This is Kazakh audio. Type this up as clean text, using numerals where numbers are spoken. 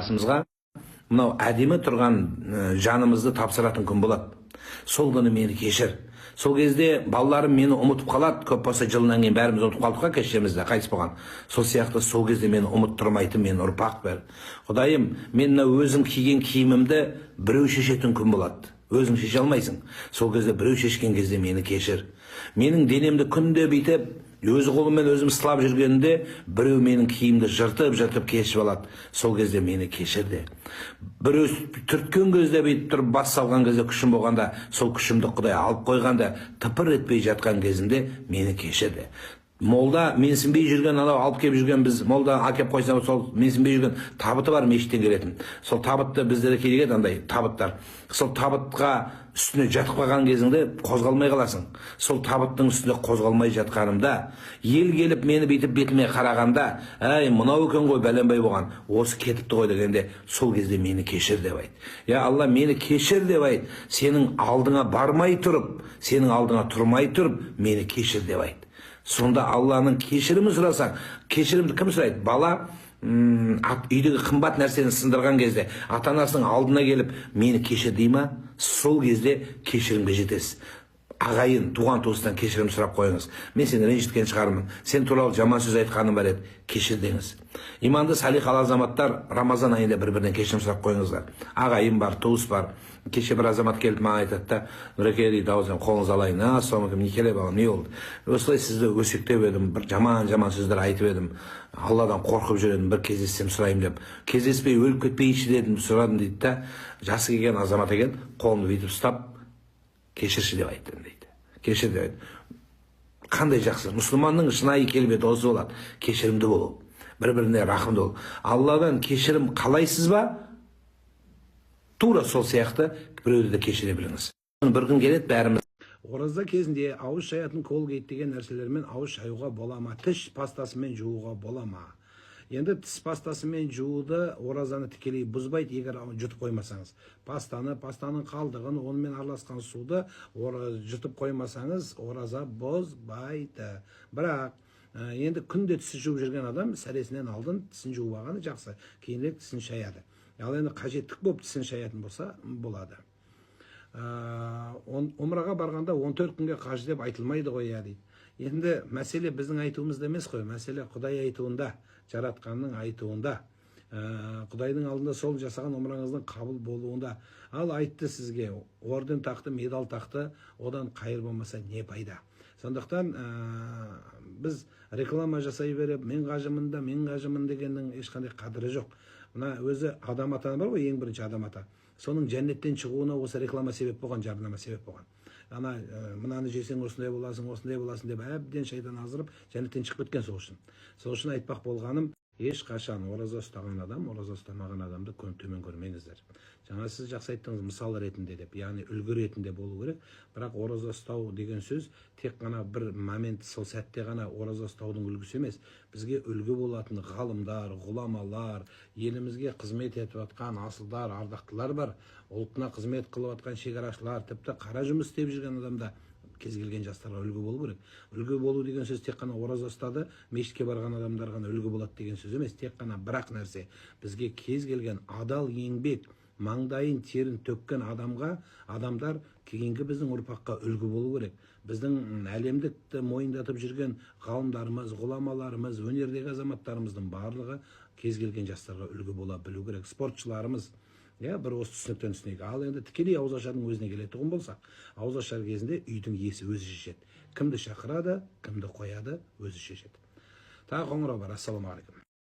Қасымызға мынау әдемі тұрған жанымызды тапсыратын күн болады. Сол күні мені кешір. Сол кезде балаларым мені ұмытып қалады. Көп болса, жылынан кейін бәріміз ұмытып қалдық қой әке-шешемізді, қайтыс болған. Сол сияқты сол кезде мені ұмыттырмайтын мен ұрпақ бер, Құдайым. Мен мына өзім киген киімімді біреу шешетін күн болады. Өзің шеше алмайсың. Сол кезде, біреу шешкен кезде мені кешір. Менің денемді күнде бүйтіп өз қолыммен өзім сылап жүргенімде, біреу менің киімді жыртып жыртып кешіп алады. Сол кезде мені кешір де. Біреу түрткен кезде, бүйтіп тұрып бас салған кезде, күшім болғанда, сол күшімді Құдай алып қойғанда, тыпыр етпей жатқан кезімде мені кешір де. Молда менсінбей жүрген, анау алып келіп жүрген, біз молда әкеліп қойса, сол менсінбей жүрген табыты бар мешіттен келетін. Сол табытты, бізде де келеді андай табыттар. Сол табытқа үстіне жатып қалған кезіңде қозғалмай қаласың. Сол табыттың үстінде қозғалмай жатқанымда, ел келіп мені бүйтіп бетіме қарағанда, «Әй, мынау екен ғой, бәленбай болған, осы кетіпті ғой» дегенде, сол кезде мені кешір деп айт. Я Алла, мені кешір деп айт. Сенің алдыңа бармай тұрып, сенің алдыңа тұрмай тұрып, мені кешір деп айт. Сонда Алланың кешірімін сұрасаң, кешірімді кім сұрайды? Бала үйдегі қымбат нәрсені сындырған кезде ата анасының алдына келіп, «Мені кешір» дей ма? Сол кезде кешірімге жетесіз. Ағайын туған туыстан кешірім сұрап қойыңыз. «Мен сені ренжіткен шығармын, сен туралы жаман сөз айтқаным бар еді, кешір» деңіз. Иманды, салиқалы азаматтар, Рамазан айында бір бірінен кешірім сұрап қойыңыздар. Ағайын бар, туыс бар. Кеше бір азамат келіп маған айтады да: «Нұреке, – дейді, – аузынан қолыңызды алайын». «Ассалаумағалейкум, не келе, балам, не болды?» «Осылай сізді өсектеп едім, бір жаман жаман сөздер айтып едім, Алладан қорқып жүр едім, бір кездессем сұраймын деп, кездеспей өліп кетпейінші дедім, сұрадым», – дейді да. Жасы келген азамат екен. Қолымды бүйтіп ұстап, «Кешірші деп айттым», – дейді. «Кешір» деп айтты. Қандай жақсы! Мұсылманның шынайы келбеті осы болады: кешірімді болу, бір біріне рахымды болу. Алладан кешірім қалайсыз ба? Тура сол сияқты біреуді де кешіре біліңіз. Бір күн келеді бәріміз. Ораза кезінде ауыз шаятын Колгейт деген нәрселермен ауыз шаюға бола ма? Тіс пастасымен жууға бола ма? Енді тіс пастасымен жууды оразаны тікелей бұзбайды, егер жұтып қоймасаңыз. Пастаны, пастаның қалдығын, онымен араласқан суды жұтып қоймасаңыз, ораза бұзбайды. Бірақ енді күнде тісін жуып жүрген адам сәресінен алдын тісін жуып алғаны жақсы, кейінірек тісін шаяды. Ал енді қажеттік болып тісін шаятын болса, болады. Умраға барғанда 14 күнге қажы деп айтылмайды ғой, иә, дейді. Енді мәселе біздің айтуымызда емес қой, мәселе Құдай айтуында, Жаратқанның айтуында. Құдайдың алдында сол жасаған умраңыздың қабыл болуында. Ал айтты сізге, орден тақты, медаль тақты, одан қайыр болмаса, не пайда? Сондықтан біз реклама жасай беріп, «мен қажымын да, мен қажымын» дегеннің ешқандай қадірі жоқ. Мына өзі Адам ата бар ғой, ең бірінші Адам ата, соның жәннаттен шығуына осы реклама себеп болған, жарнама себеп болған. Ана «мынаны жесең, осындай боласың, осындай боласың» деп әбден шайтан аздырып, жәннаттен шығып кеткен. Сол үшін айтпақ болғаным, ешқашан ораза ұстаған адам ораза ұстамаған адамды төмен көрмеңіздер. Жаңа сіз жақсы айттыңыз, мысал ретінде деп, яғни үлгі ретінде болу керек. Бірақ ораза ұстау деген сөз тек қана бір момент, сол сәтте ғана ораза ұстаудың үлгісі емес. Бізге үлгі болатын ғалымдар, ғұламалар, елімізге қызмет етіп жатқан асылдар, ардақтылар бар, ұлтына қызмет қылып жатқан шекарашылар, тіпті қара жұмыс істеп жүрген адамда кез келген жастарға үлгі болу керек. Үлгі болу деген сөз тек қана ораза ұстады, мешітке барған адамдар ғана үлгі болады деген сөз емес тек қана. Бірақ нәрсе, бізге кез келген адал еңбек, маңдайын терін төккен адамға, адамдар кейінгі біздің ұрпаққа үлгі болу керек. Біздің әлемдікті мойындатып жүрген ғалымдарымыз, ғұламаларымыз, өнердегі азаматтарымыздың барлығы кез келген жастарға үлгі бола білу керек. Спортшыларымыз, иә, бір осы түсініктен түсінейік. Ал енді тікелей ауызашардың өзіне келетін болсақ, ауызашар кезінде үйдің иесі өзі шешеді: кімді шақырады, кімді қояды, өзі шешеді. Тағы қоңырау бар. Ассалаумағалейкум.